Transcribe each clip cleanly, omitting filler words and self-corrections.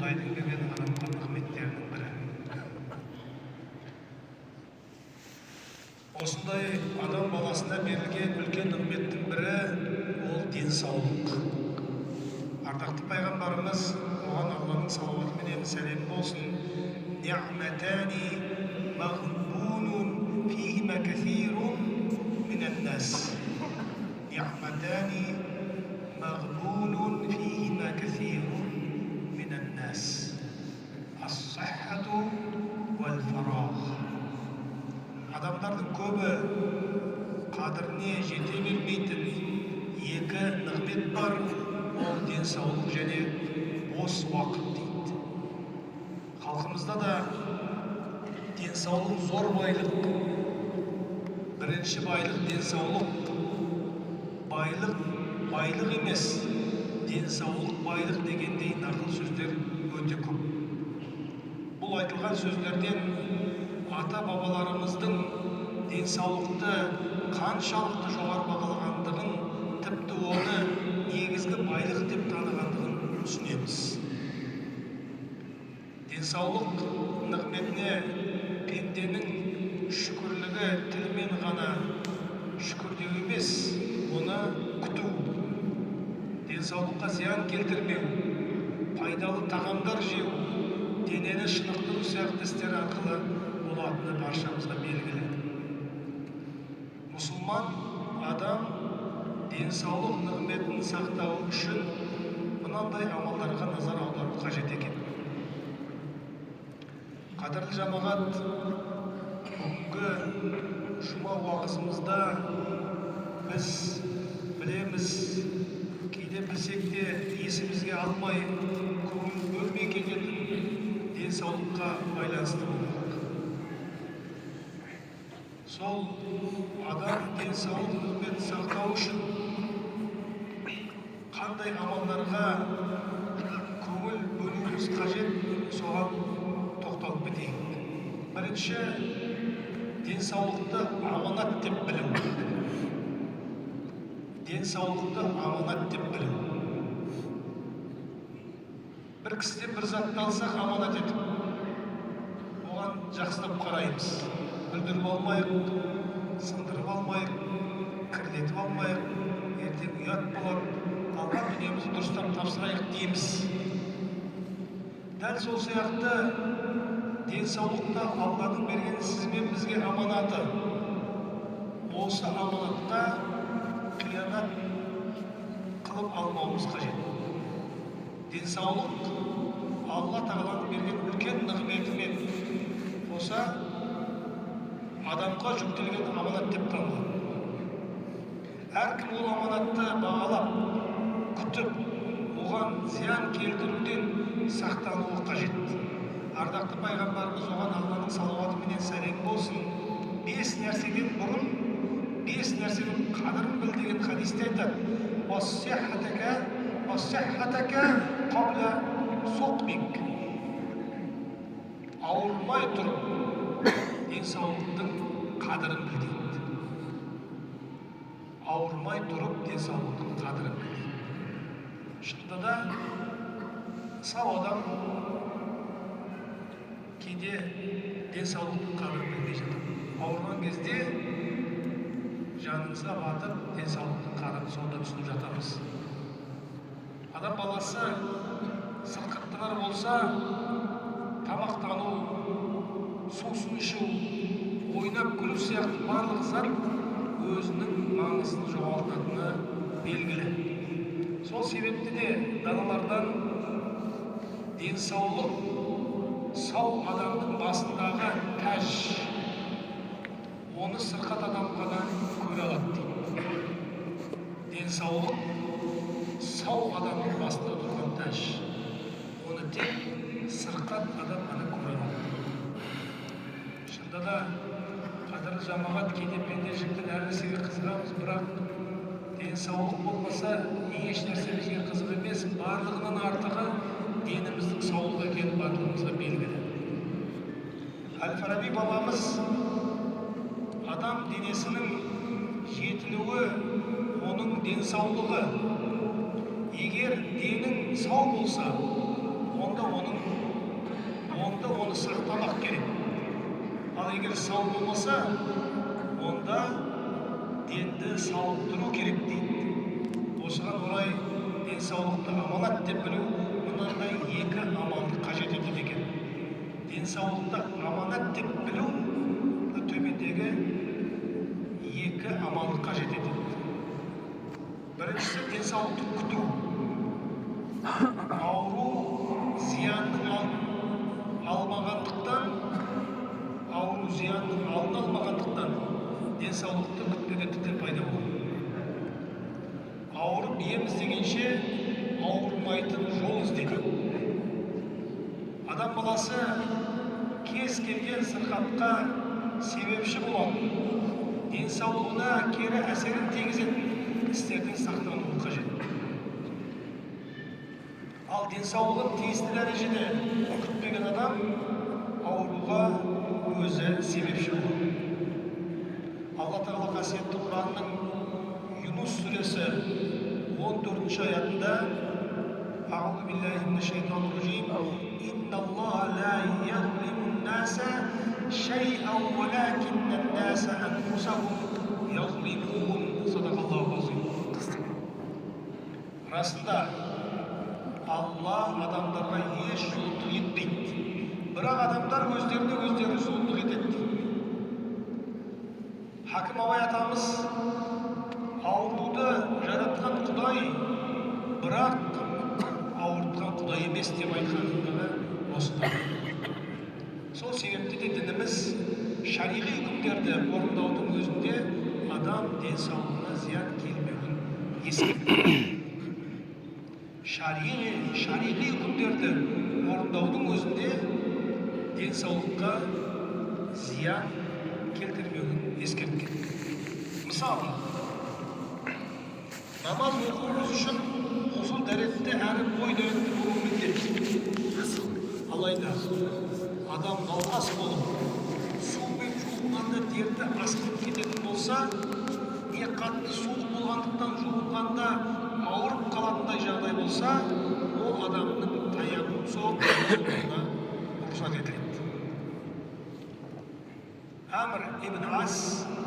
Құдайдың берген адамға нығметтерінің бірі. Осындай адам баласына берілген үлкен нығметтің бірі ол денсаулық. Ардақты пайғамбарымыз, оған Алланың салауаты менен сәлемі болсын, «Ни'матани мағбунун фихима кәсирун минән нас». Ни'матани мағбунун фихима кәсирун минән нас. Ас-сиххату вал фарағ. Адамдардың көбі қадіріне жете бермейтін екі нығмет бар, ол денсаулық және бос уақыт дейді. Халқымызда да денсаулық зор байлық, бірінші байлық денсаулық, байлық байлық емес, денсаулық байлық дегендей нақыл сөздер өте көп. Бұл айтылған сөздерден ата-бабаларымыздың денсаулықты қаншалықты жоғары бағалағандығын, тіпті оны негізгі байлық деп танығандығын түсінеміз. Денсаулық нығметіне пенденің шүкірлігі тілмен ғана шүкірдеу емес, оны күту, денсаулыққа зиян келтірмеу, пайдалы тағамдар жеу, денені шынықтыру сияқты істер арқылы болатыны баршамызға белгілі. Мұсылман адам денсаулық нығметін сақтау үшін мынандай амалдарға назар аудару қажет екен. Қадірлі жамағат, бүгінгі жұма уағызымызда біз білеміз, кейде білсек те есімізге алмай, көңіл бөлмей кететін денсаулыққа байланысты болмақ. Сол адам денсаулық нығметін сақтау үшін қандай амалдарға көңіл бөлуіміз қажет, соған тоқталып кетейік. Бірінші, денсаулықты аманат деп білу. Денсаулықты аманат деп білу. Бір кісіден бір затты алсақ аманат етіп, оған жақсылап қараймыз. Бүлдіріп алмайық, сындырып алмайық, кірлетіп алмайық, ертең ұят болады, алған дүниемізді дұрыстап тапсырайық дейміз. Дәл сол сияқты денсаулық та Алланың берген сіз бен бізге аманаты. Осы аманатқа қиянат қылып алмауымыз қажет. Денсаулық Алла тағаланың берген үлкен нығметімен қоса адамға жүктелген аманат деп танылады. Әркім ол аманатты бағалап, күтіп, оған зиян келтіруден сақтануы қажет. Ардақты пайғамбарымыз, оған Алланың салауаты менен сәлем болсын, бес нәрседен бұрын бес нәрсенің қадірін біл деген хадисте айтады. «Уассиххатака қабла суқмик». Ауырмай тұрып денсаулықтың қадірін біл дейді. Ауырмай тұрып денсаулықтың қадірін біл дейді. Шынында да сау адам кейде денсаулықтың қадірін білмей жатады. Ауырған кезде жаныңызға батып, денсаулықтың қадірін сонда түсініп жатамыз. Адам баласы сырқаттанар болса, тамақтану, сусын ішу, ойнап күлу сияқты барлық зат өзінің маңызын жоғалтатыны белгілі. Сол себепті де даналардан денсаулық сау адамның басындағы тәж, оны сырқат адам ғана көре алады дейді. Денсаулық сау адамның басында тұрған тәж, оны тек сырқат адам ғана көре алады. Шынында да, қадірлі жамағат, кейде пендешіліктен әр нәрсеге қызығамыз, бірақ денсаулық болмаса, еш нәрсе бізге қызық емес. Барлығынан артығы деніміздің саулығы екені барлығымызға белгілі. Әл Фараби бабамыз адам денесінің жетілуі оның денсаулығы, егер денің сау болса, онда оның Ал егер сау болмаса, онда денді сауықтыру керек дейді. Осыған орай денсаулықты аманат деп білу мынандай екі амалды қажет етеді екен. Денсаулықты аманат деп білу төмендегі екі амалды қажет етеді. Біріншісі — денсаулықты күту. Ауру зиянның алдын алмағандықтан, ауру зиянның алдын алмағандықтан денсаулықты күтпегендіктен пайда болады. Ауырып ем іздегенше, ауырмайтын жол ізде дейді. Адам баласы кез келген сырқатқа себепші болатын, денсаулығына кері әсерін тигізетін істерден сақтануы қажет. Ал денсаулығын тиісті дәрежеде күтпеген адам ауруға өзі себепші болады. Алла Тағала қасиетті Құранның Юнус сүресі 14 аятында: أعوذ بالله من الشيطان الرجيم إن الله لا يظلم الناس شيئا ولكن الناس أنفسهم يظلمون. صدق الله العظيم. Расында, Алла адамдарға еш зұлымдық етпейді, бірақ адамдар өздеріне өздері зұлымдық етеді дейді. Хакім Абай атамыз: «Ауруды жаратқан Құдай, бірақ ауыртқан Құдай емес», — деп айтқанындығы осында. Сол себепті де дініміз шариғи үкімдерді орындаудың өзінде адам денсаулығына зиян келмеуін ескертеді. Шариғи үкімдерді орындаудың өзінде денсаулыққа зиян келтірмеуін ескерткен. Мысалы, намаз оқуымыз үшін ғұсыл дәретті әрі бой дәретті болу міндет. Алайда адам науқас болып, сумен жуынғанда дерті асқынып кететін болса, не қатты суық болғандықтан жуынғанда ауырып қалатындай жағдай болса, ол адамның таяммум соғып намаз оқуына рұқсат етіледі. Әмір ибн Ас,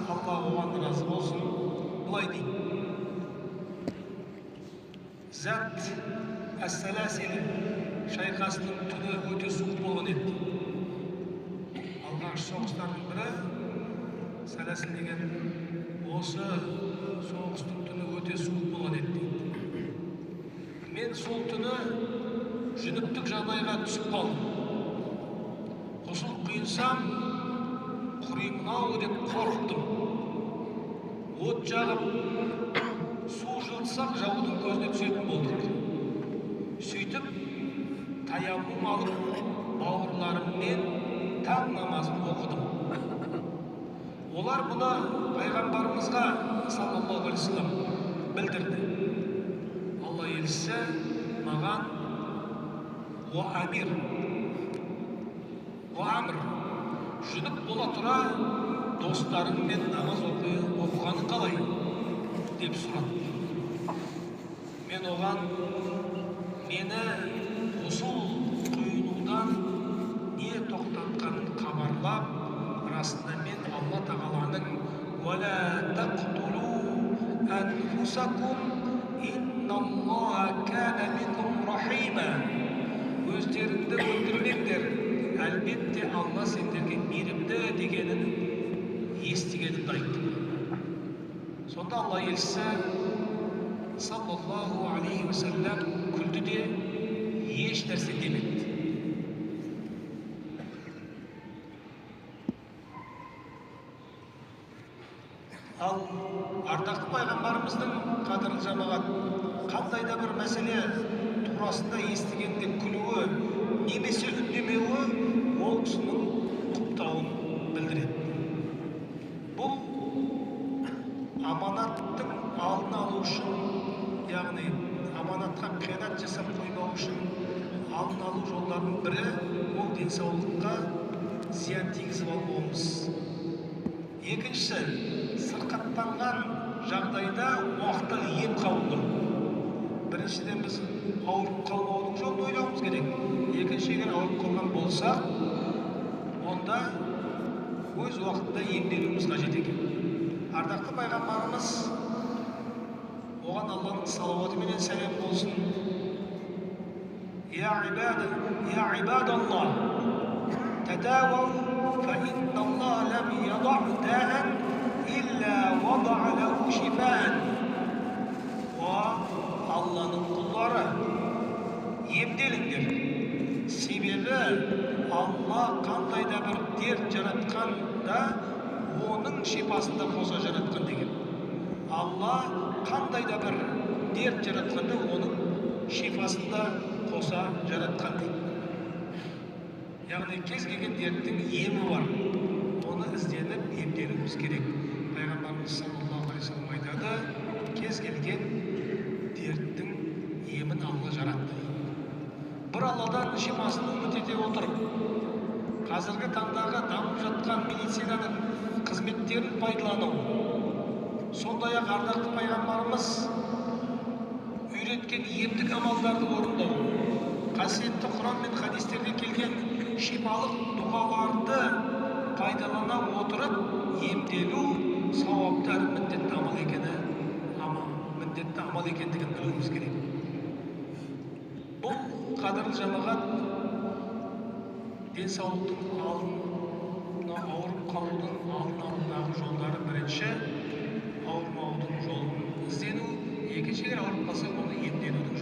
Алла оған разы болсын, былай дейді: Зат әс-Саласил шайқасының түні өте суық болған еді. Алғашқы соғыстардың бірі Саласил деген осы соғыстың түні өте суық болған еді дейді. Мен сол түні жүнүптік жағдайға түсіп қалдым. Ғұсыл құйынсам, құримын ау деп қорықтым. От жағып, су жылытсақ, жаудың көзіне түсетін болдық. Сөйтіп таяммум алып, бауырларыммен таң намазын оқыдым. Олар бұны пайғамбарымызға, саллаллаху алейхи вассалам, білдірді. Алла елшісі маған: «О Амир, о Әмір, жүніп бола тұра достарыңмен намаз оқығаның қалай?» — деп сұрады. Мен оған мені ғұсыл құйынудан не тоқтатқанын хабарлап, расында мен Алла Тағаланың «Уәлә тақтулу әнфусакум, инналлаха кана бикум рахима», өздеріңді өлтірмеңдер, әлбетте Алла сендерге мейірімді дегенін естігенімді айттым. Сонда Алла елшісі, саллаллаху алейхи уассалам, күлді де, еш нәрсе демеді. Ал ардақты пайғамбарымыздың, қадірлі жамағат, қандай да бір мәселе турасында естігенде күлуі немесе үндемеуі ол кісінің құптауын білдіреді. Бұл аманаттың алдын алу үшін, яғни аманатқа қиянат жасап қоймау үшін алдын алу жолдарының бірі ол денсаулыққа зиян тигізіп алмауымыз. Екіншісі — сырқаттанған жағдайда уақытылы ем қабылдау. Біріншіден, біз ауырып қалмаудың жолын ойлауымыз керек. Екінші, егер ауырып қалған болсақ, онда Өз уақытында емделуіміз қажет екен. Ардақты пайғамбарымыз, оған Алланың салауаты менен сәлем болсын: «Я ибада, я ибадаллах, тадауау, фа инналлаха лам яда даан илля вада'а лаху шифаан». О, Алланың құлдары, емделіңдер, себебі Алла қандай да бір дерт жаратқанда, оның шипасын да қоса жаратқан деген. Алла қандай да бір дерт жаратқанда, оның шифасын да қоса жаратқан дейді. Яғни кез келген дерттің емі бар, оны ізденіп емделуіміз керек. Пайғамбарымыз саллаллаху алейхи вассалам айтады: «Кез келген дерттің емін Алла жаратты», – дейді. Бір Алладан шипасын үміт ете отырып, қазіргі таңдағы дамып жатқан медицинаның қызметтерін пайдалану, сондай ақ ардақты пайғамбарымыз үйреткен емдік амалдарды орындау, қасиетті Құран мен хадистерде келген шипалық дұғаларды пайдалана отырып емделу сауапты әрі міндетті амал екені, міндетті амал екендігін білуіміз керек. Бұл, қадірлі жамағат, денсаулықтың алдын, мына ауырып қалудың алдын алудағы жолдары. Бірінші, ауырмаудың жолын іздену, екінші, егер ауырып қалсақ, оны емделудің.